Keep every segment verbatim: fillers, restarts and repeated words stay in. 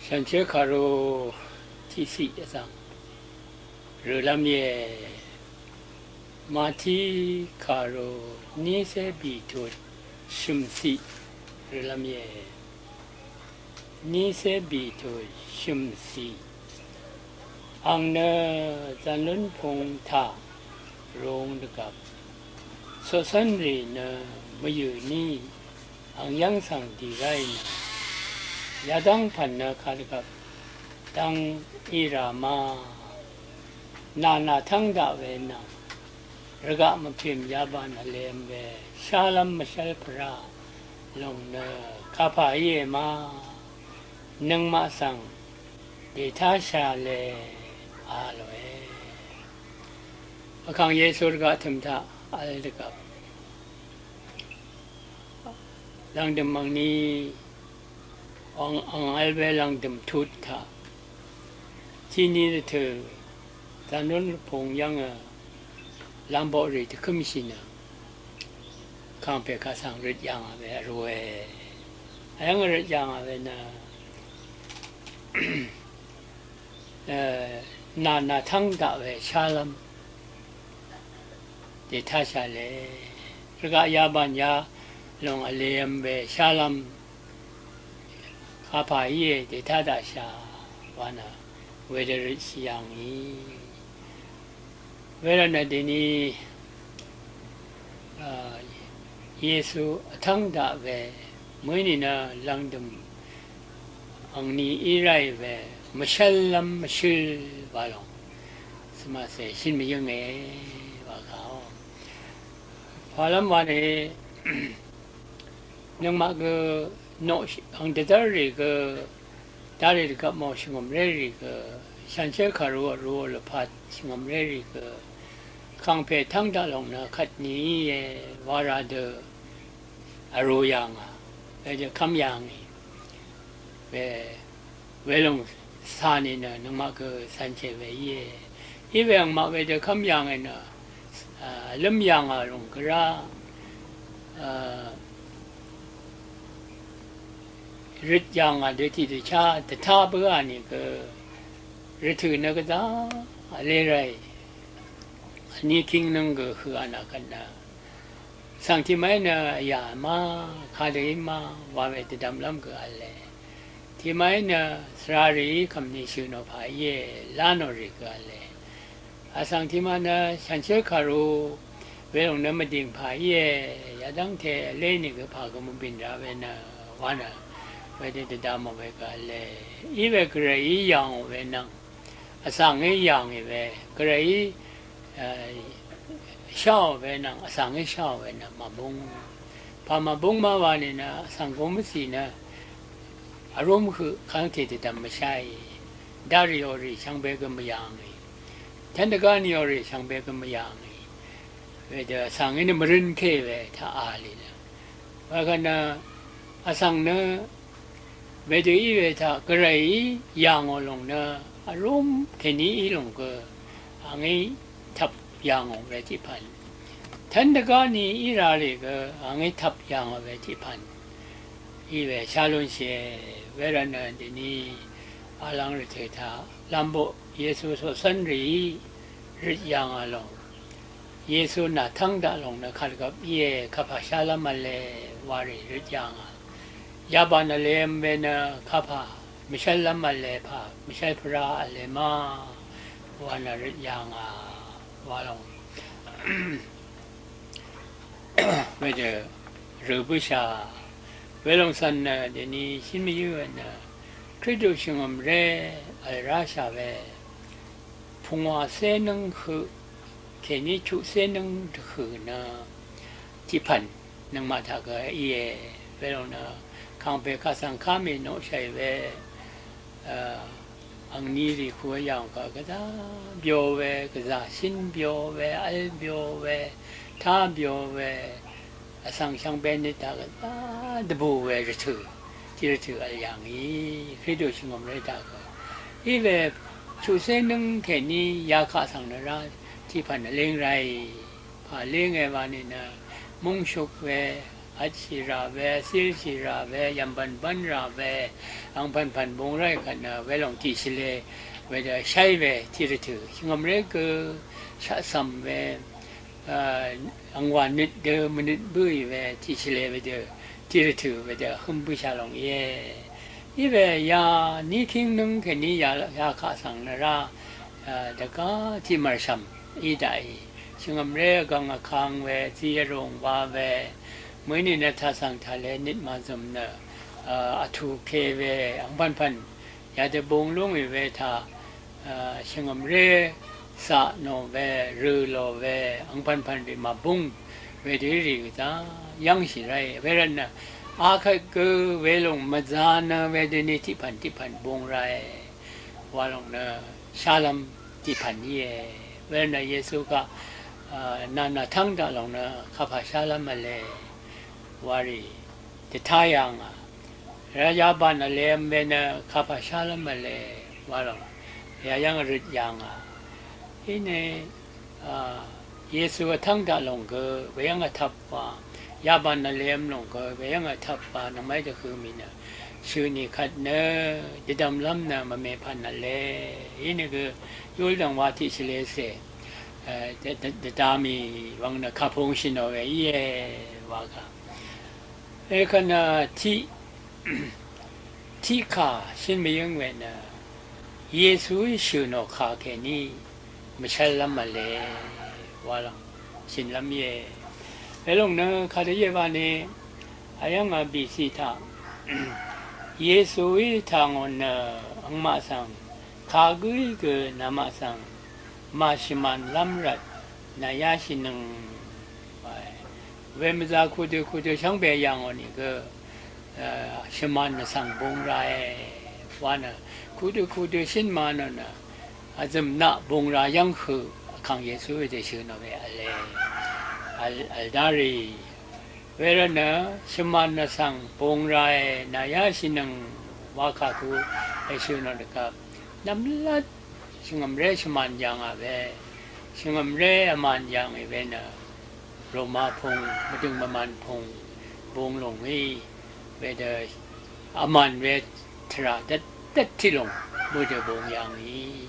Shànshér kàru tiqciq vzv̀ng rø̀lv́m íe. Màtí kàru nícé bìtut shø̀mciq rø̀lv́m íe. Nícé bìtut shø̀mciq. Àng nø zànlúnpung taq rung dvgvp coqcv́nrì nø mvyø̀ ní àng yv́ng svng dì ráì nø yadv́ng pv̀n nø kadvgvp dv́ng í rà ma. Nà nà tv́ng daq we nvng rvgaq mvpìm yabàn vlem we shálv́m mvshv́l pvrá lòng nø kapà íe ma. Nøngmaq svng dètáshà le a lòe. Vkàng Yesu rvgaq tø̀m taq vl dvgvp lv̀ngdø̀m angni ang ang vl we lv̀ngdø̀m tut taq tiqni dvtø̀ zànlúnpung yv́ngø lamboqrì dvkǿmshì nø kàngpè kaq svng røt yà ngà we vrūe. Vyv́ng røt yà ngà we nø e, nà nà tv́ng daq we shálv́m dètáshà le. Rvgaq yabàn yalòng vlem we shálv́m kapà íe dètá daqshà wa nø wedø røtshì yà ngì. Wervt nø dèni a, Yesu vtv́ng daq we mø̀í nìnø lv̀ngdø̀m angni í ráì we mvshv́llv́m mvshǿl wa lòng svmaqcè shín mvyǿnge wa kàó. Pàlv́m wa nì nøngmaq gø noq ang dvdv́rrì gø darì dvgvp mò shvngø̀mrérì gø shànshér kàru vruò lvpat shvngø̀mrérì gø kàngpè tv́ng daq lòng nø kvt ni íe wa ra dø vrū yà ngà wedø kv́m yà ngì we welòng cà nìnø nøngmaq gø cv̄nshè we íe. Iwe angmaq wedø kv́m yà ngì nø a, vlǿm yà ngà lòng gvrá a, røt yà ngà dø tiqdvchá dvtá bǿà nìgø rvtø̀ nø gvzá vlé ráì vní kíngnǿng gø høq anà kvt nø svng tiqmaqí nø vyà ma kadø í ma wa we dvdvmlv́m gø v̄le. Tiqmaqí nø svrarìí kv̀mni shø̀ nò pà íe lá nò rì gø v̄le. Vsvng tiqmaq nø shànshér kàru welòng nø mvdìng pà íe yadv́ngte vlé nìgø pà gø mvbìn ra we nø wa nø wedø dvdvmò we gø v̄le. Í we gvrayí yà ngò we nvng vsvngí yà ngì we gvrayí e, sháò we nvng vsvngí sháò we nø màbúng. Pà màbúng má wa nìnø vsvng gomvcì nø vrúm høq kv́ngte dvdvm mvsháì. Darìò rì shvngbe gø mvyà ngì. Tv́n dvgá nìò rì shvngbe gø mvyà ngì. Wedø vsvngí nø mvrǿnké we taq a lì nø. Wekvt nø vsvng nø wedø í we taq gvrayí yà ngò lòng nø vrúm kèní í lòng gø angí tvp yà ngò we tiqpv̀n. Tv́n dvgá ni í ra rì gø angí tvp yà ngò we tiqpv̀n. Í we shá lúnshìe. Wervt nø dèni vlvng rvtø̀ taq lamboq Yesu coqcv́nrìí røt yà ngà lòng Yesu nà tv́ng daq lòng nø kadvgvp íe kapà shálv́m v̄le warì røt yà ngà. Yabàn vlem we nø kapà mvshv́llv́m v̄le pà mvshv́l pvrá v̄le ma wa nø røt yà ngà wa lòng. Wedø rø bǿshà welòng cv̀n nø dèni shín mvyǿ we nø Kristu shvngø̀mré v̀l ráshà we pungwà cénǿng høq kèní chuq cénǿng dvhø̀ nø tiqpv̀n nøngmaq taq gø íe. Welòng nø kàngpè kaq svng ká mì noqshàì we a, angni rì ku yàng kaq gvzà byo we, gvzà shín byo we, v́l byo we, tá byo we, vsvng shvngbe nø taq gvzà dvbù we rvtø̀, tiq rvtø̀ vl yàngì, Kristu shvngø̀mré taq gø. Í we chuqcé nǿng kèní yakaq svng nø rá tiqpv̀n vléng ráì, pà lénge wa nìnø, mungshuk we, vtshì rà we, cílshì rà we, yv̀mbv̀n bv́n rà we, angpv̀npv̀n bung ráì kvt nø welòng tiqshvlē wedø sháì we tiq rvtø̀ shvngø̀mré gø shaqcv̀m we, angwà nøt dø mvnøt bǿì we tiqshvlē wedø tiq rvtø̀ wedø hǿm bǿshà lòng íe. Iwe ya ní kíng nǿng kèní ya, ya kaq svng nø rá dvgá tiq mv̀rshv̀m í daqì. Shvngø̀mré vgvng vkang we, zí vrùng wa we, mø̀í nìnø taq svng taq le nøt màzø̀m nø vtù ke we angpv̀npv̀n yadø bung lúngì we taq, shvngø̀mré zaq nò we, rø̀ lò we, angpv̀npv̀n rì màbúng wedø í rì gvzá yv́ngshì ráì. Wervtnø akvt gø welòng mvzā nø wedøni tiqpv̀n tiqpv̀n bung ráì. Wa lòng nø shálv́m tiqpv̀n íe. Wervtnø Yesu kaq, a, nà nà tv́ng daq lòng nø kapà shálv́m v̄le wa rì dvtá yà ngà. Vrá yabàn vlev̄m we nø kapà shálv́m v̄le wa lòng yayv́ng vrøt yà ngà. Inè, a, Yesu vtv́ng daq lòng gø weyv́ng vtvp wa, yabàn vlev̄m lòng gø weyv́ng vtvp wa, nøngmaqí dvhø̄ mì nø shø̀ nì kvt nø dvdv̀mlv́m nø mvmèpv̀n v̄le. Inìgø yúldv̀ng wa tiqshvlē cè, e, dvdv̀m mì wvng nø kapung shì nò we íe wa kà. Ekvt nø tiq, tiqkà shøn mvyǿng we nø Yesuí shø̀ nò kà kèní mvshv́llv́m v̄le wa lòng shø̀nlv́m íe. Welòng nø kadø íe wa ni, vyv́ng a bìci taq Yesuí tà ngò nø angmaq svng kagǿí gø namaq svng màshvmànlv́m rvt nàyáshìnøng. Wemvzà kudø kudø shvngbe yà ngò nìgø, e, shvmàn vsvng bung rae wa nø kudø kudø shøn ma nò nø vzø̀m naq bung ra yv́ng høq vkàng Yesu wedø shø̀ nò we v̄le. Vl, vl dá rì. Wervtnø shvmàn vsvng bung rae nàyáshìnøng wa kà ku èshø̀ nò dvgvp nvmlat shvngø̀mré shvmàn yà ngà we, shvngø̀mré vmàn yà ngì we nø Roma pung, mvdø̀ng mvmàn pung bung lùngí wedø vmàn we tvrà dvt dvt tiq lòng mø̀dø bung yà ngì.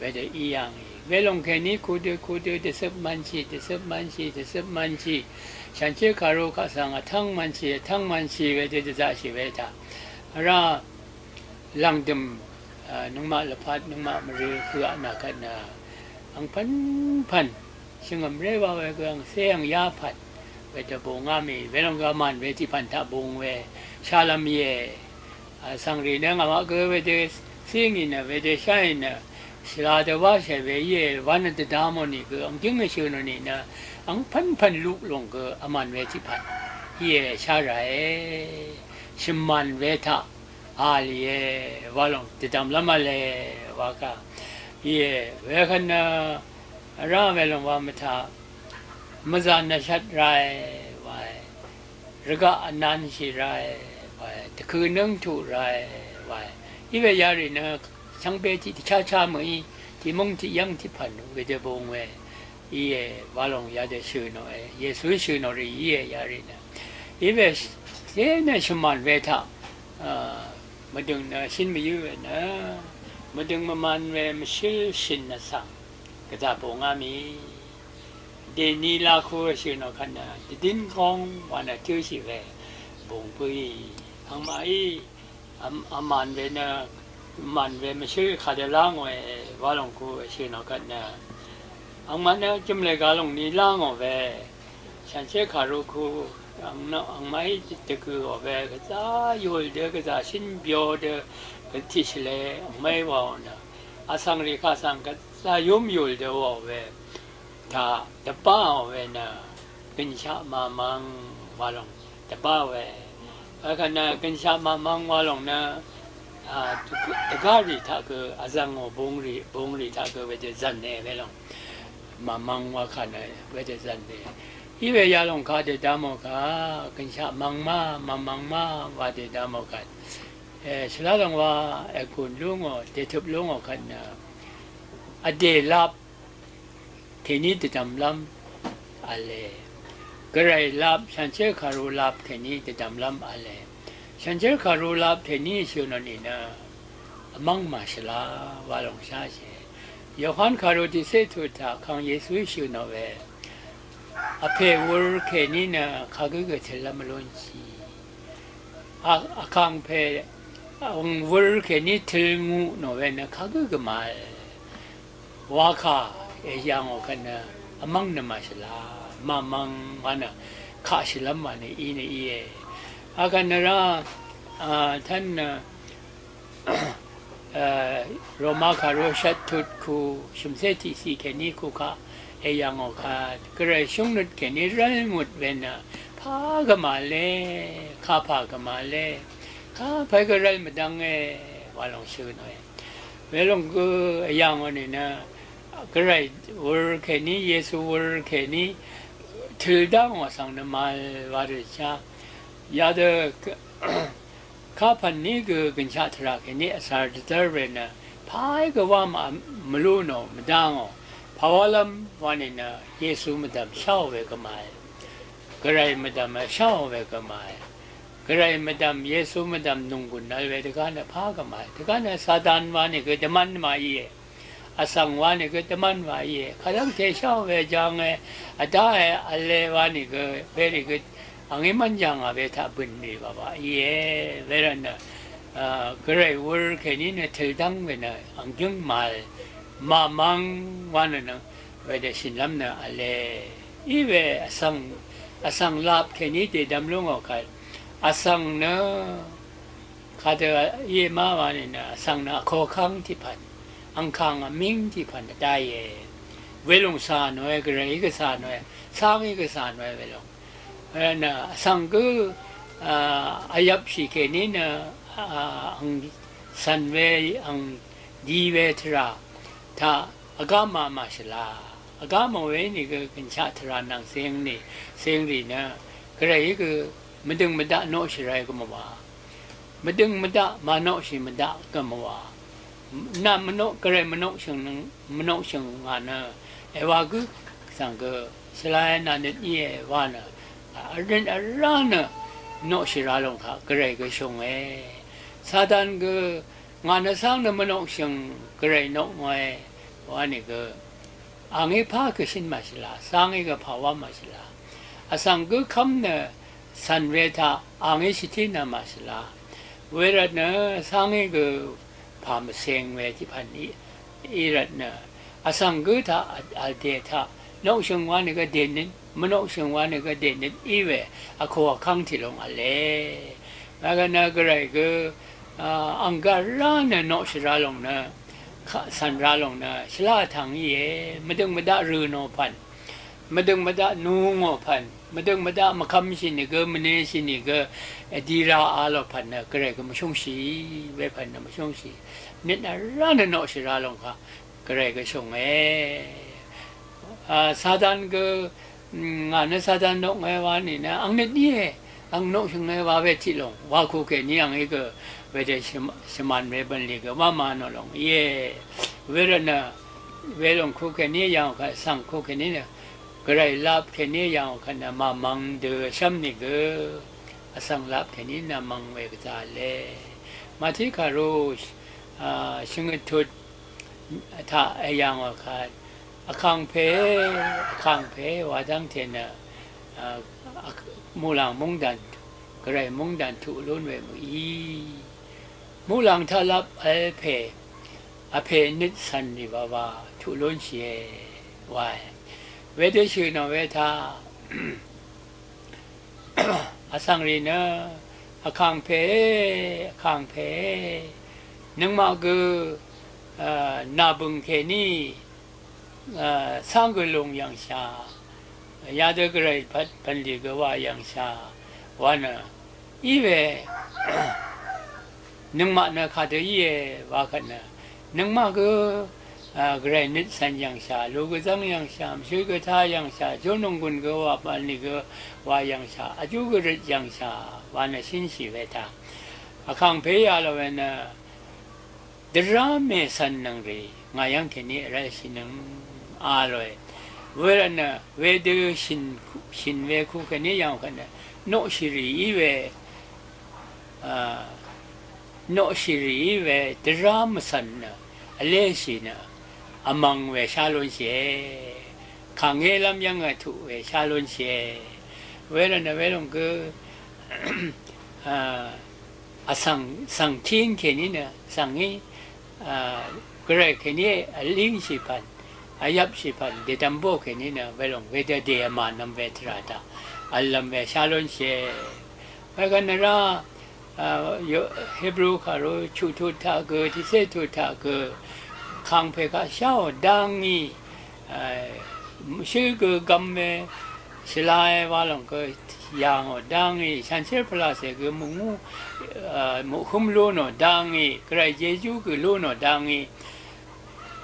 Wedø í yà ngì. Welòng kèní kudø kudø dvcøp mvnshì, dvcøp mvnshì, dvcøp mvnshì. Shanshér kàru kaq svng vtv́ng mvnshì, vtv́ng mvnshì wedø dvzaqshì we taq. Vrá lv̀ngdø̀m, a, nøngmaq lvpat, nøngmaq mvrø høq nà kvt nø angpv̀npv̀n shvngø̀mré wa we gø angcé angyá pvt wedø bungá mì. Welòng gø vmàn we tiqpv̀n taq bung we shálv́m íe. A, vsvng rì nø ngàmaq gø wedø cíngì nø wedø sháì nø shvla dø wáshàì we íe wa nø dvda mò nìgø anggǿng èshø̀ nò nìnø angpv̀npv̀n luq lòng gø vmàn we tiqpv̀n íe shá ràe. Shvmàn we taq a lìe wa lòng dvdv̀mlv́m v̄le wa kà íe. Wekvt nø vrá welòng wa mvtaq mvzàn nvshat rae wae, rvgaq vnanshì rae wae, dvkø̄ nǿng tuq rae wae. Iwe yarì nø shvngbe tiq dvcháchá mø̀í tiqmúng tiqyv́ng tiqpv̀n wedø bung we íe wa lòng yadø shø̀ nòe. Yesuí shø̀ nò rì íe yarì nø. Iwe té nø shvmàn we taq, a, mvdø̀ng nø shøn mvyǿ we nø mvdø̀ng mvmàn we mvshǿl shø̀n vsvng gvzà bungá mì. Dèni laku èshø̀ nò kvt nø dvdǿn góng wa nø tǿshì we bung bǿì. Angmaqí vm, vmàn we nø, vmàn we mvshǿl kadø lá ngòe wa lòng ku èshø̀ nò kvt nø angmaq nø jø̀mlè ga lòng ni lá ngò we shanshér kàru ku ang nø, angmaqí dvgø̀ò we gvzà yùl dø gvzà shǿn byo dø gø tiq shvlē angmaqí wàò nø vsvng rì kaq svng gvzà yúm yùl dø wàò we taq dvbáò we nø gø̀nshaq màmvng wa lòng dvbáò we. Wekvt nø gø̀nshaq màmvng wa lòng nø, a, dvgá rì taq gø vzv̀ngò bung rì, bung rì taq gø wedø zv̀ne we lòng. Màmvng wa kà nø wedø zv̀ne. Iwe ya lòng kaq dø damò kà gø̀nshaq mvng ma, màmvng ma wa dø damò kà. E, shvlá lòng wa ègùn lú ngò, dètøp lú ngò kvt nø vdè lap kèní dvdv̀mlv́m v̄le. Gvray lap, shànshér kàru lap kèní dvdv̀mlv́m v̄le. Shànshér kàru lap kèní shø̀ nò nìnø vmv́ng màshvla wa lòng sháshìe. Yohan kàru tiqcé tut taq vkàng Yesuí shø̀ nò we, vpè wur kèní nø kagǿ gø tøllv́m vlúnshì. A, vkàngpè, ang wur kèní tøl ngu nò we nø kagǿ gø màvl. Wakà èyà ngò kvt nø vmv́ng nø màshvla, màmvng wa nø kaq shvlv́m wa nø í nø íe. Akvt nø rá, a, tv́n nø, a, Roma kàru shvt tut ku shø̀mcé tiqciq kèní ku kaq èyà ngò kvt Gvray shúngnøt kèní rv́l mut we nø pà gø màvle, kapà gø màvle, kapà gø rv́l mvdv́nge wa lòng shø̀ nòe. Welòng gø èyà ngò nìnø Gvray wur kèní, Yesu wur kèní tøl dá ngò vsvng nø màvl wa dø chá. Yadø kapv̀n ní gø gø̀nshaq tvrà kèní vsvr dvdv́r we nø pàí gø wá màvl mvlú nò mvdá ngò. Pàwálv́m wa nìnø Yesu mvdv̀m sháò we gø màvl. Gvray mvdv̀m sháò we gø màvl. Gvray mvdv̀m, Yesu mvdv̀m nònggùn vl we dvgá nø pà gø màvl. Dvgá nø Satan wa nìgø dvmv́n wa íe. Vsvng wa nìgø dvmv́n wa íe. Kadv́ngte sháò we jv́nge, vdáe v̄le wa nìgø, werìgø, angí mv́n jàngà we taq bø̀n rì wàwà íe. Wervtnø, a, Gvray wur kèní nø tøldv́ng we nø, ang jǿng màvl, màmvng wa nø nø, wedø shø̀nlv́m nø v̄le. Í we vsvng, vsvng lap kèní dèdvm lú ngò kvt. Vsvng nø kadø íe má wa nìnø vsvng nø vkokv́ng tiqpv̀n, angkàng vmíng tiqpv̀n vdáìe. Welòng cà nòe, Gvrayí gø cà nòe, cángí gø cà nòe welòng. Wervtnø vsvng gø, a, vyvpshì kèní nø, a, ang cv̀n we, ang di we tvrà taq vgá màvl màshvla. Vgá mò we nìgø gø̀nshaq tvrà nvng ceng nì, ceng rì nø, Gvrayí gø mvdøng mvdaq noqshì ra gø mvwà. Mvdøng mvdaq mànoqshì mvdaq gø mvwà. Nà mvnoq, Gvray mvnoqshø̀ng, mvnoqshø̀ng ngà nø, èwa gǿ svng gø, shvlae nà nøt íe wa nø, vnøt vrá nø, noqshì ra lòng taq, Gvray gø shùnge. Satan gø, ngà nø cáng nø mvnoqshø̀ng Gvray noq ngòe wa nìgø, angí pà gø shø̀n màshvla, cángí gø pàwá màshvla. Vsvng gø kv́m nø cv̀n we taq angí shvtí nø màshvla. Wervtnø cángí gø pà mvceng we tiqpv̀n í, í rvtnø. Vsvng gø taq vl, vl dè taq. Noqshø̀ng wa nìgø dènøt, mvnoqshø̀ng wa nìgø dènøt í we. Vkò vkv́ng tiq lòng v̄le. Wegvt nø Gvray gø, a, ang gø vrá nø noqshì ra lòng nø, ka, cv̀n ra lòng nø, shvlá vtvng íe, mvdøng mvdaq rø̀ nò pv̀n, mvdøng mvdaq nu ngò pv̀n, mvdøng mvdaq mvkvmshì nìgø, mvneshì nìgø, èdi ra a lò pv̀n nø, Gvray gø mvshúngshì, wepv̀n nø mvshúngshì, nøt vrá nø noqshì ra lòng kaq, Gvray gø shùnge. A, Satan gø, mm, ngà nø Satan noqnge wa nìnø, ang nøt íe, ang noqshø̀nge wa we tiq lòng, wa kukèní angí gø, wedø shvm-, shvmàn we bv̀nlì gø, wa mànò lòng íe. Wervtnø, welòng kukèní yàngò kvt, vsvng kukèní nø, Gvray lap kèní yàngò kvt nø, màmvng dø shv́m nìgø, vsvng lap kèní nø mvng we gvzà le. Màtí kàru, a, shvngøt tut, taq èyà ngò kvt, vkàngpè, vkàngpè wa dv́ngte nø, a, muqlàng mungdàn, Gvray mungdàn tuq lún we mø̀í. Muqlàng taq lap vl pè, vpè nøt cv̀n rì wawa tuq lúnshìe wae. Wedø shø̀ nò we taq, vsvng rì nø, vkàngpèe, vkàngpèe, nøngmaq gø, a, nà bø̀ng kèní, a, cáng gø lùng yv̀ngshà, yadø Gvray pvt bv̀nlì gø wa yv̀ngshà, wa nø, í we, nøngmaq nø kadø íe wa kvt nø, nøngmaq gø, a, Gvray nøt cv̀n yv̀ngshà, lù gvzv́ng yv̀ngshà, mvshøl gvtá yv̀ngshà, júnònggùn gø wa bv̀nlì gø wa yv̀ngshà, vjú gø røt yv̀ngshà, wa nø shínshì we taq. Vkàngpè yalò we nø, dvrá mècv̀nnøng rì, ngà yv́ng kèní vrv́lshìnøng, a lòe. Wervtnø wedø shìn, shìn we kukèní yv̀ngkvt nø noqshìrì í we, a, noqshìrì í we dvrá mvcv̀n nø vléshì nø vmvng we shá lúnshìe. Kàngélv́m yv́ng vtuq we shá lúnshìe. Wervtnø welòng gø, a, vsvng, svng tíng kèní nø, svng í, a, gvray kèní vlíngshì pv̀n, vyvpshì pv̀n, dèdvm bó kèní nø, welòng wedø dè vmà nvm we tvrà taq, vllvm we shá lúnshìe. Wekvt nvrá, a, yo, Hebru kàru chuq tut taq gø, tiqcé tut taq gø, kàngpè kaq sháò dá ngí, a, shǿl gø gvm we, shvlae wa lòng gø yà ngò dá ngí, shanshér pvlacè gø mungú, a, muqhǿm lú nò dá ngí, gvray jejú gø lú nò dá ngí,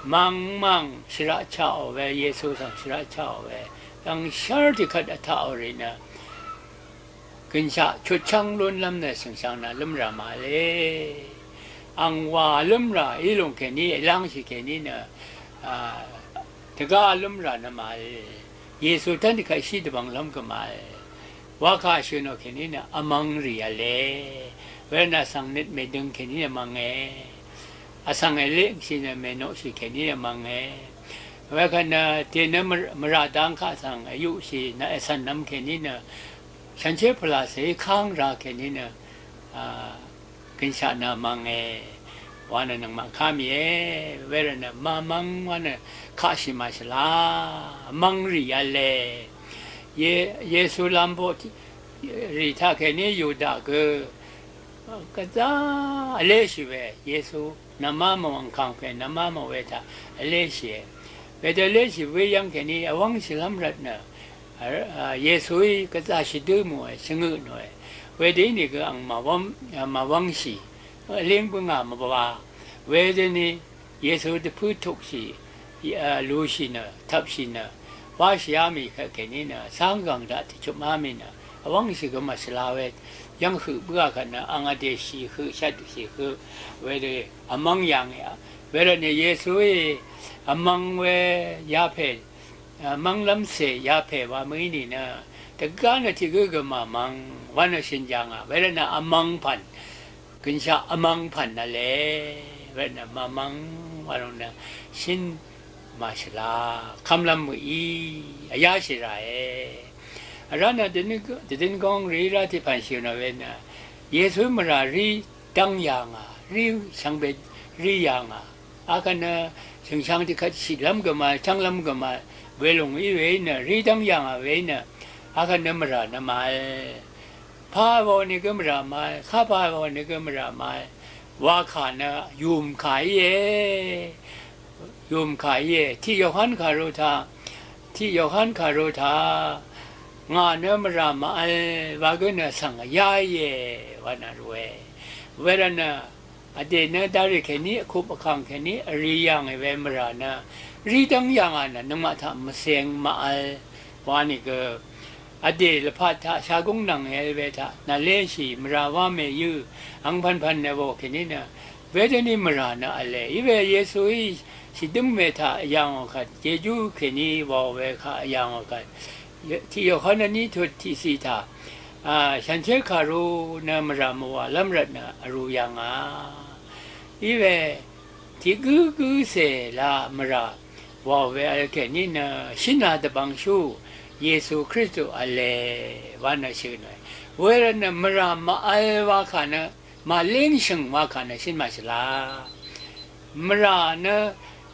mv̀ngmv̀ng shvraq chaqò we, Yesu svng shvraq chaqò we, dv̀ngshv́r tiqkvt vtaqò rì nø, gønshaq chutchv́ng lúnlv́m nø shø̀ngshvng nø lǿmrà màvle. Ang wà lǿmrà í lùng kèní, èlángshì kèní nø, a, dvgá lǿmrà nø màvl. Yesu tv́n dvkvt shí dvbvnglv́m gø màvl. Wakà shø̀ nò kèní nø vmvng rì v̄le. Wervtnø vsvng nøt mèdøng kèní nø mvnge. Vsvng èlíngshì nø mènoqshì kèní nø mvnge. Wekvt nø dènø mv-, mvrà dang kaq svng èyuqshì nø ècv̀nvm kèní nø shanshér pvlacèí káng ra kèní nø, a, gønshaq nø mvnge wa nø nøngmaq ká mìe. Wervtnø mvmvng wa nø kaqshì màshvla, mvngrì v̄le. Ye-, Yesu lamboq rì taqkèní Yuda gø gvzá vléshì we Yesu. Nvmá mò angkàngpè, nvmá mò we taq vléshìe. Wedø vléshì we yv́ng kèní vwv́ngshìlv́m rvtnø, a, Yesuí gvzà shvdǿ mòe, shvngøt nòe. Wedø ínìgø ang màwv́ng, a, màwv́ngshì. Vlíng bǿngà mvbwa. Wedøni Yesu dvpǿ tukshì, a, lushì nø, tvpshì nø, wáshìá mì kvt kèní nø, cáng gv̀ng daq tiqchupmá mì nø, vwv́ngshì gø màshvla we, yv́ng høq bǿà kvt nø, ang vdèshì høq, shvtshì høq, wedø, vmv́ng yà ngì, wervtnø Yesuí vmvng we yapè, a, mvnglv́mcè yapè wa mø̀í nìnø, dvgá nø tiq gǿ gø màmvng, wa nø shø̀n yà ngà, wervtnø vmvng pv̀n, gønshaq vmvng pv̀n v̄le, wervtnø màmvng, wa lòng nø, shø̀n màshvla, kv́mlv́m mø̀í, vyáshì ràe. Vrá nø dvdøn góng rìí rá tiq pv̀n shì nò we nø, Yesu mvrà rí dv́ng yà ngà, rí shvngbe rí yà ngà. Akvt nø shø̀ngshang tiqkvt shìlv́m gø màvl, chv́nglv́m gø màvl, welùng í we í nø, rí dv́ng yà ngà we í nø, akvt nø mvrà nø màvl. Pà vò nìgø mvrà màvl, kapà vò nìgø mvrà màvl. Wakà nø yùmkà íe. Yùmkà íe. Tiq Yohan kàru taq, tiq Yohan kàru taq, ngà nø mvrà màvl, wa gǿ nø svng vyá íe, wa nø rue. Wervtnø, vdè nø darì kèní, vkup vkàng kèní, vrì yà ngì we mvrà nø, rí dv́ng yà ngà nø, nøngmaq taq mvcēng màvl, wa nìgø, vdè lvpat taq shagúng nvng èvl we taq, nàléshì mvrà wá mèyǿ, angpv̀npv̀n nø wò kèní nø, wedøni mvrà nø v̄le, í we Yesuí shìdǿm we taq yà ngò kvt, jejú kèní wàò we kaq yà ngò kvt, tiq Yohan vní tut tiqciq taq, a, shanshér kàru nø mvrà mvwàlv́m rvtnø vrū yà ngà. Í we, tiq gǿgǿcè la mvrà wàò we vl kèní nø, shǿna dvbvngshú, Yesu Kristu v̄le, wa nø shø̀ nòe. Wervtnø mvrà màvl wakà nø, màlíngshø̀ng wakà nø shø̀n màshvla. Mvrà nø,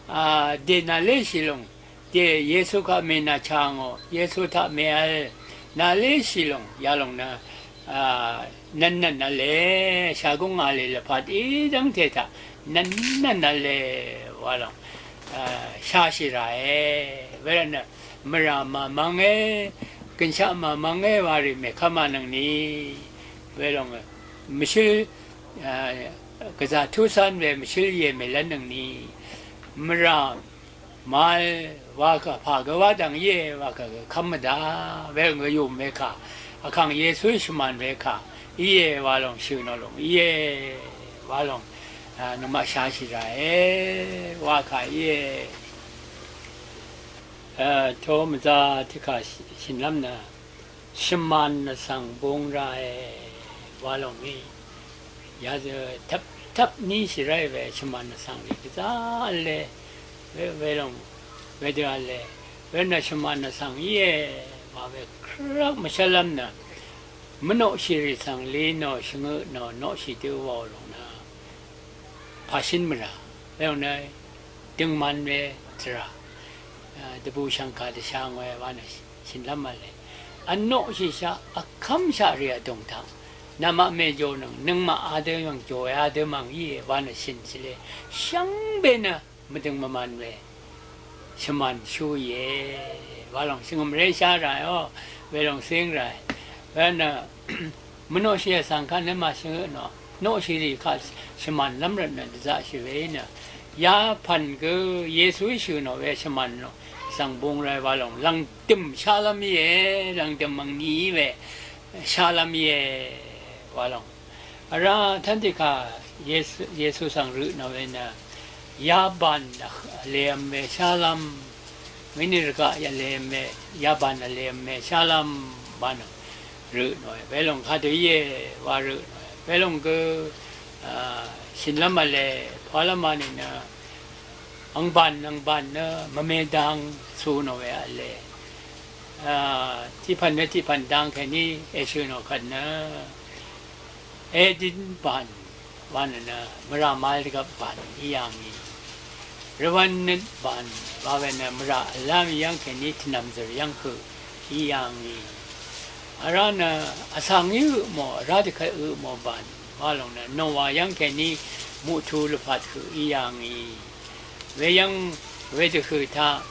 a, dè nàléshì lòng, dè Yesu kaq mènàchà ngò, Yesu taq mèvl, nàléshì lòng, yalòng nø, a, nv̀nnv̀n v̄le, shagúng alì lvpat í dv́ngte taq, nv̀nnv̀n v̄le, wa lòng, a, shashì ràe, wervtnø, mvrà màmvnge, gønshaq màmvnge, wa rì mèkv́m anøngni, welòng, mvshǿl, a, gvzà túcán we mvshǿl íe mèlv́nnøngni, mvrà, màvl, wakà pà gø wá dv̀ng íe, wakà gø kv́m mvdá, welòng gø yùm we kà, vkàng Yesuí shvmàn we kà, íe, wa lòng shø̀ nò lòng, íe, wa lòng, a, nøngmaq shashì ràe, wakà íe. To mvzà tiqkà shìnlv́m nø shvmàn vsvng bung ràe wa lòng í. Yazø tvp tvp ní shì ráì we shvmàn vsvng rì gvzà v̄le. We, welòng wedø v̄le. We nø shvmàn vsvng íe wa we krvk mvshv́llv́m nø mvnoqshì rì svng lì nò shvngø nò noqshì dø wàò lòng nø pàshín mvrà. Welòng nø døngman we tvrà dvbù shv̀ngkà dvshang we wa nø shìnlv́m v̄le. Vnoqshìshaq vkv́mshaq rì vdùng taq namaq mèjònøng nøngmaq adø mv̀ng jòe adø mv̀ng íe wa nø shìn shìle. Shvngbe nø mvdøng mvman we shvmàn shú íe. Wa lòng shvngø̀mré shá ràe ó. Welòng cíng ràe. We nø mvnoqshì vsvng kaq nø màshvngø nò noqshì rì kaq shvmànlv́m rvt nø dvzaqshì we í nø yapv̀n gø Yesuí shø̀ nò we shvmàn nò svng bung ràe wa lòng lv̀ngdø̀m shálv́m íe. Lv̀ngdø̀m angni í we shálv́m íe wa lòng. Vrá tv́n tiqkà Yesu, Yesu svng rø nò we nø yabàn vlev̄m we shálv́m. Wení rvgaq vlev̄m we, yabàn vlev̄m we shálv́m wa nø rø nòe. Welòng kadø íe wa rø nòe. Welòng gø a, shìnlv́m v̄le. Pàlv́m wa nìnø angbàn angbàn nø mvme dang cu nò we v̄le. A, tiqpv̀n nø tiqpv̀n dang kèní èshø̀ nò kvt nø edin bàn wa nø nø mvrà màvl dvgvp bàn í yà ngì. Rvwv̄n nøt bàn wa we nø mvrà v̀lá mì yv́ng kèní tvnv̀mzø̀r yv́ng høq í yà ngì. Vrá nø vsvng í ø mò, vrá dvkvt ø mò bàn wa lòng nø Nowa yv́ng kèní muqtu lvpat høq í yà ngì. Weyv́ng wedvhø̀ taq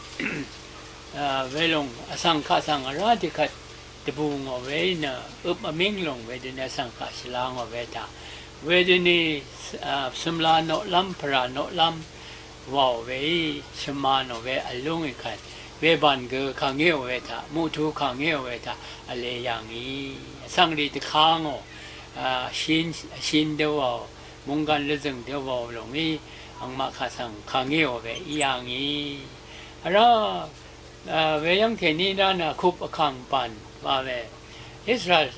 a, welòng vsvng kaq svng vrá dvkvt dvbù ngò we í nø øp vmíng lòng wedøni vsvng kaq shvla ngò we taq wedøni a, cømla noqlv́m pvrà noqlv́m wàò we í shvmà nò we vl lúngì kvt webàn gø kàngéò we taq muqtu kàngéò we taq vle yà ngì. Vsvng rì dvka ngò a, vshin vshin dø wàò munggan lvzø̀ng dø wàò lòng í angmaq kaq svng kàngéò we í yà ngì. Vrá a, weyv́ng kèní rá nø vkup vkàng bàn wa we Israel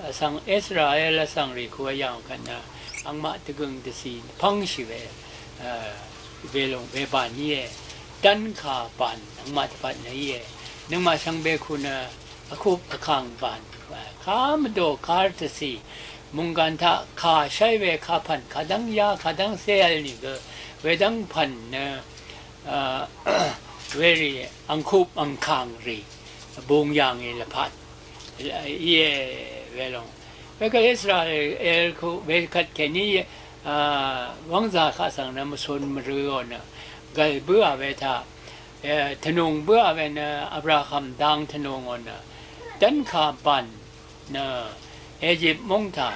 vsvng, Israel vsvng rì ku vyà kvt nø angmaq dvgø̀ng dvcì pv́ngshì we a, welòng webàn íe. Dv́nkà bàn angmaq dvpvt nø íe. Nøngmaq shvngbe ku nø vkup vkàng bàn a, kamvdò kar dvcì munggan taq kà shv́y we kapv̀n kadv́ng yá kadv́ng cé vl nìgø wedv́ng pv̀n nø a, werì angkup angkàng rì bung yà ngì lvpat íe welòng. Wekvt Israel ku wekvt kèní a, wv́ngzà kaq svng nø mvcun mvrø̄ò nø gv̀l bǿà we taq e, tvnùng bǿà we nø Abraham dang tvnùngò nø dv́nkà bàn nø Egypt múng taq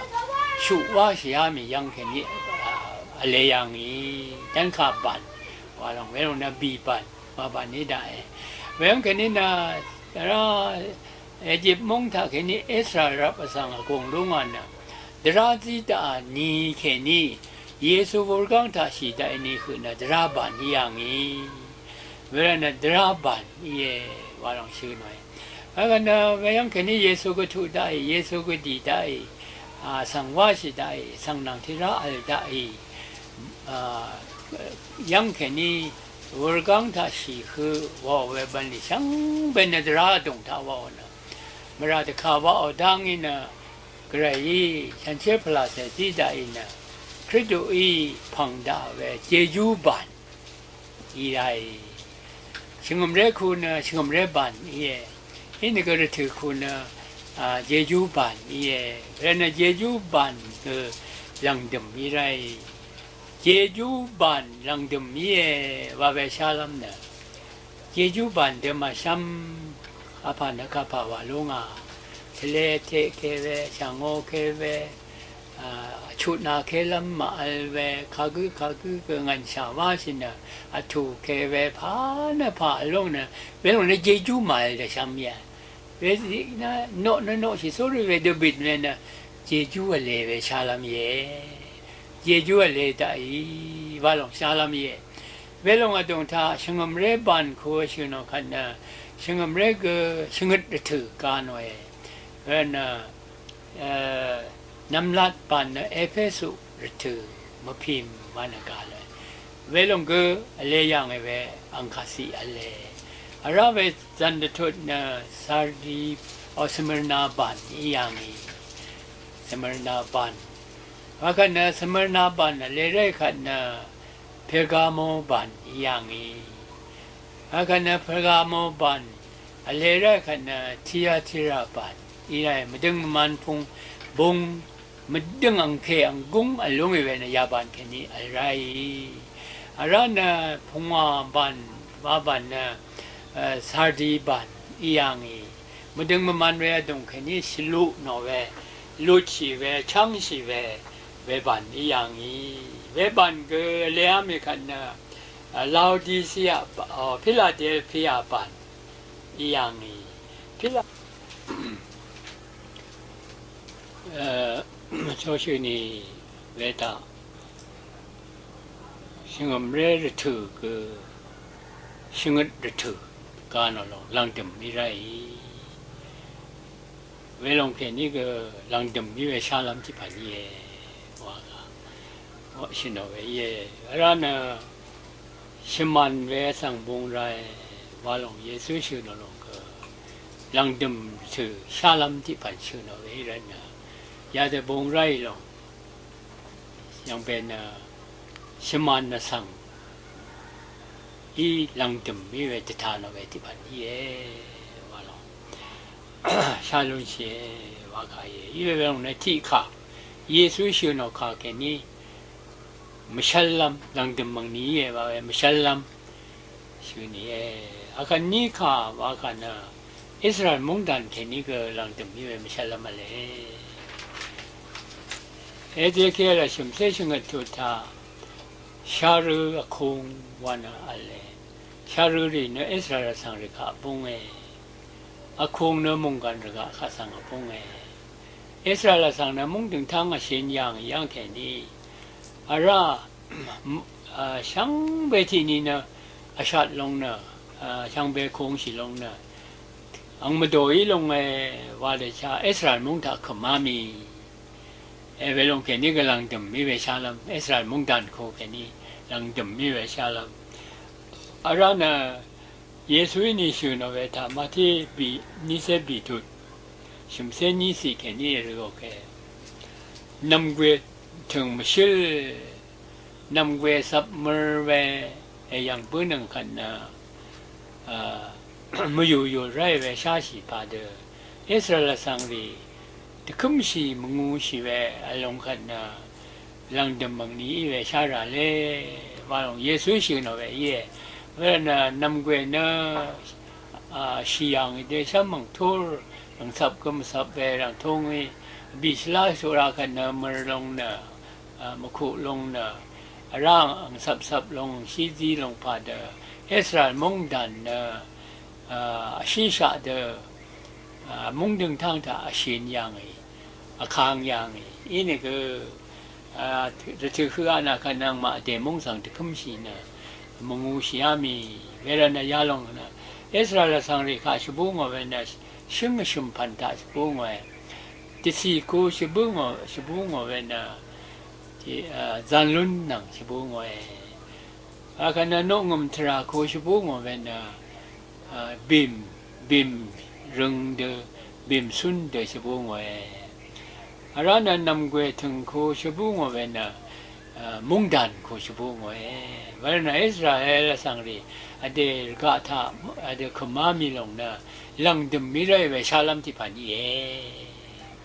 shuq wáshìá mì yv́ng kèní a, vle yà ngì. Dv́nkà bàn wa lòng welòng nø bì bàn wa bàn í daqe. Weyv́ng kèní nø vrá Egypt múng taq kèní Israel rvp vsvng vgùng lúngà nø dvrá zí daqà ni kèní Yesu wurgáng taq shì daqì ni høq nø dvrá bàn í yà ngì. Wervt nø dvrá bàn íe wa lòng shø̀ nòe. Wekvt nø weyv́ng kèní Yesu gvtuq daqì, Yesu gvdì daqì a, svng wáshì daqì, svng nvng tiqrá vl daqì a, yv́ng kèní wurgáng taq shì høq wàò we bv̀nlì shvngbe nø dvrá vdùng taq wàò nø mvrà dvkà waqò dá ngí nø Gvrayí shànshér pvlàcè zí daqì nø Kristuí pv̀ng daqà we Jejú bàn í ràì. Shvngø̀mré ku nø shvngø̀mré bàn íe. Inìgø rvtø̀ ku nø a, Jejú bàn íe. Wervt nø Jejú bàn gø lv̀ngdø̀m í ràì. Jejú bàn lv̀ngdø̀m íe wa we shálv́m nø Jejú bàn dø màshv́m kapà nø kapà wà lú ngà. Tvle teq ke we, shv̀ngō ke we, a, vchutnà kelv́m màvl we, kagǿ kagǿ gø ngv̀nshà wáshì nø vtù ke we, pà nø pà vlúng nø, welòng nø Jejú màvl dvshv́m íe. Wedø noq nø noqshì sórí wedø bìt we nø Jejú vle we shálv́m íe. Jejú vle daqì wa lòng shálv́m íe. Welòng vdùng taq shvngø̀mré bàn ku shø̀n nò kvt nø shvngø̀mré gø shvngøt rvtø̀ ga nòe. Wervt nø, e, nvmlat bàn nø Epesu rvtø̀ mvpìm wa nø ga lòe. Welòng gø vle yàngì we angkàciq vle. Vrá we zv̀n dvtut nø Sardi, o, Smyrna bàn í yàngì. Smyrna bàn. Wa kvt nø Smyrna bàn vle ré kvt nø Pergamo bàn í yàngì. Wa kvt nø Pergamo bàn vle ré kvt nø Tiatira bàn í rá mvdøng mvman pung bung mvdøng angke anggung vlúng í we nø ya bàn kèní vl ráì. Vrá nø pungwà bàn, wa bàn nø, e, Sardi bàn í yàngì. Mvdøng mvman we vdùng kèní shvluq nò we, lutshì we, chv́ngshì we, we bàn í yàngì. We bàn gø vle á mì kvt nø, e, Laodicea, o, Philadelphia bàn í yàngì. Phila-, e, choshø̀nì we taq shvngø̀mré rvtø̀ gø shvngøt rvtø̀ ga nò lòng lv̀ngdø̀m í ráì. Welòng kèní gø lv̀ngdø̀m í we shálv́m tiq pv̀n íe. Wa gø shø̀n nò we íe. Vrá nø shvmàn we vsvng bung ráì. Wa lòng Yesu shø̀n nò lòng gø lv̀ngdø̀m rvtø̀ shálv́m tiq pv̀n shø̀n nò we í rvt nø yadø bung ráì lòng yv̀ng pè nø shvmàn vsvng í lv̀ngdø̀m í we dvta nò we tiq pv̀n íe. Wa lòng shá lúnshìe wa kà íe. Í we welòng nø tiq kà Yesu shø̀n nò kà kèní mvshv́llv́m lv̀ngdø̀m mv̀ngni íe wa we mvshv́llv́m shø̀n nìe. Akvt ní kà wa kà nø Israel mungdàn kèní gø lv̀ngdø̀m í we mvshv́llv́m vle. Ezekiel vshø̀mcé shvngøt tut taq sharø vkung wa nø vle. Sharø rì nø Israel vsvng rì kaq vbúnge. Vkung nø mònggàn rvgaq kaq svng vbúnge. Israel vsvng nø mungdø̀ngtv́ng vshìn yàngì yv́ng kèní vrá, a, shvngbe tiqni nø vshat long nø, a, shvngbe kungshì long nø ang mvdòí longe wa dvchá Israel mung taq kø̀má mì. E, welòng kèní gø lv̀ngdø̀m í we shálv́m, Israel mungdàn ku kèní lv̀ngdø̀m í we shálv́m. Vrá nø Yesuí ni shø̀n nò we taq Mati bì, nícé bì tut shø̀mcé níciq kèní èrø̄ò ke. Nv̀mgwè tø̀ng mvshǿl, nv̀mgwè cvp mør we èyv̀ng bǿnøng kvt nø, a, mvyùyùl ráì we sháshì padø Israel vsvng rì dvkǿmshì mvngūshì we vlòng kvt nø lv̀ngdø̀m mv̀ngni í we shá rà lé wa lòng Yesuí shø̀n nò we íe. Wervt nø nv̀mgwè nø, a, shì yàngì dø shv́m mv̀ngtúr rv̀ngcvp gø mvcvp we rv̀ngtú ngí bì shvlá shuq ra kvt nø mør long nø, a, mvkuq long nø vrá ang cvpcvp long shí zí long padø Israel mungdàn nø, a, vshíshaq dø, a, mungdø̀ngtv́ng taq vshìn yàngì, vkang yàngì. Inìgø, a, rvtø̀ høq anà kvt nø angmaq vdè múng svng dvkǿmshì nø mvngūshìá mì. Wervt nø yalòng nø Israel vsvng rì kaq shvbú ngò we nø shǿng vshø̀m pv̀n taq shvbú ngòe. Dvcì ku shvbǿ ngò, shvbú ngò we nø, tiq, a, zan lún nvng shvbú ngòe. Akvt nø noqngø̀m tvrà ku shvbú ngò we nø, a, bìm, bìm røng dø, bìm cún dø shvbú ngòe. Vrá nø nv̀mgwè tø̀ng ku shvbú ngò we nø, a, mungdàn ku shvbú ngòe. Wervt nø Israel vsvng rì vdè rvgaq taq vdè kø̀má mì lòng nø lv̀ngdø̀m mí ráì we shálv́m tiq pv̀n íe.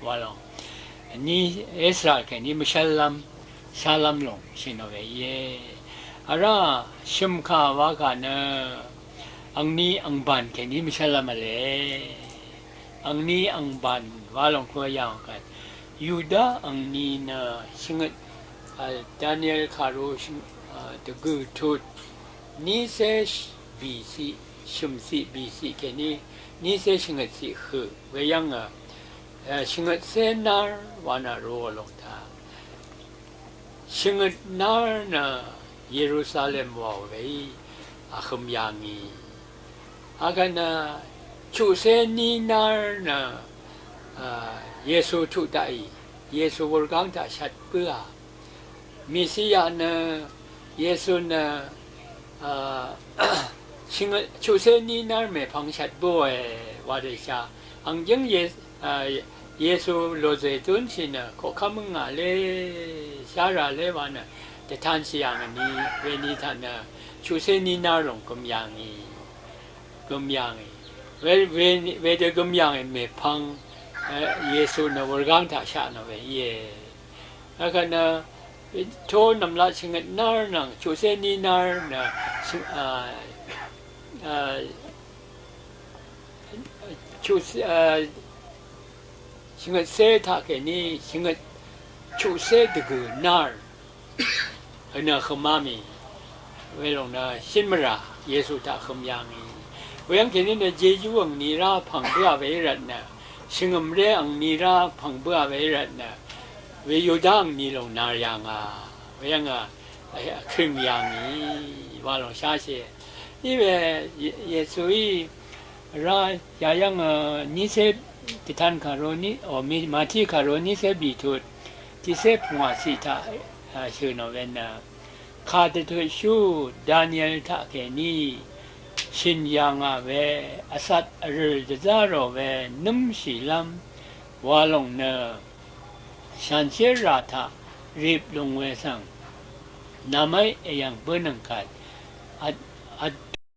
Wa lòng. Vní Israel kèní mvshv́llv́m, shálv́m lòng shø̀n nò we íe. Vrá shø̀mkà wa kà nø angni angbàn kèní mvshv́llv́m v̄le. Angni angbàn wa lòng ku yàng kvt Yuda angni nø shvngøt, a, Daniel kàru shvng-, a, dvgø̀ tut nícé bìciq, shø̀mciq bìciq kèní nícé shvngøtciq høq we yv́ng, a, e, shvngøtcé nár wa nø rūò lòng taq. Shvngøt nár nø Yerusalem wàò weí vhøm yà ngì. Akvt nø chuqcé ní nár nø, a, Yesu tuq daqì, Yesu wurgáng taq shvt bǿà. Mesiya nø, Yesu nø, a, shvngøt chuqcé ní nár mèpvng shvt bǿòe wa dèsha. Ang jǿng Ye-, a, Yesu lòzè dúnshì nø koqkv́m ngà lé, shá rà lé wa nø, dvtanshì yà ngì ni, wení taq nø, chuqcé ní nár lòng gøm yà ngì, gøm yà ngì. We, we, wedø gøm yà ngì mèpvng, e, Yesu nø wurgáng taq shaq nò we íe. Akvt nø, to nv̀mlat shvngøt nár nvng, chuqcé ní nár nø, shvng-, a, a, chuqcé, a, shvngøtcé taqkèní, shvngøt chuqcé dvgø̀ nár. Vnø hømá mì. Welòng nø shín mvrà Yesu taq høm yà ngì. Weyv́ng kèní nø Jejú angni rá pv̀ng bǿà we í rvtnø, shvngø̀mré angni rá pv̀ng bǿà we í rvtnø, we Yuda angni lòng nár yà ngà. Weyv́ng a, a, vkring yà ngì wa lòng sháshì. Iwe Ye-, Yesuí rá yayv́ng, a, nícé dvtan kàru ní, o, mi, Mati kàru nícé bìtut, tiqcé pungwà ciq taq, a, shø̀ nò we nø, kàdvtutshú Daniel taqkèní shø̀n yà ngà we, vcat vrø̀r dvzá rò we nǿmshìlv́m wa lòng nø, shanshér rà taq rip lung we svng, namai èyv̀ng bǿnøng kvt, vt, vt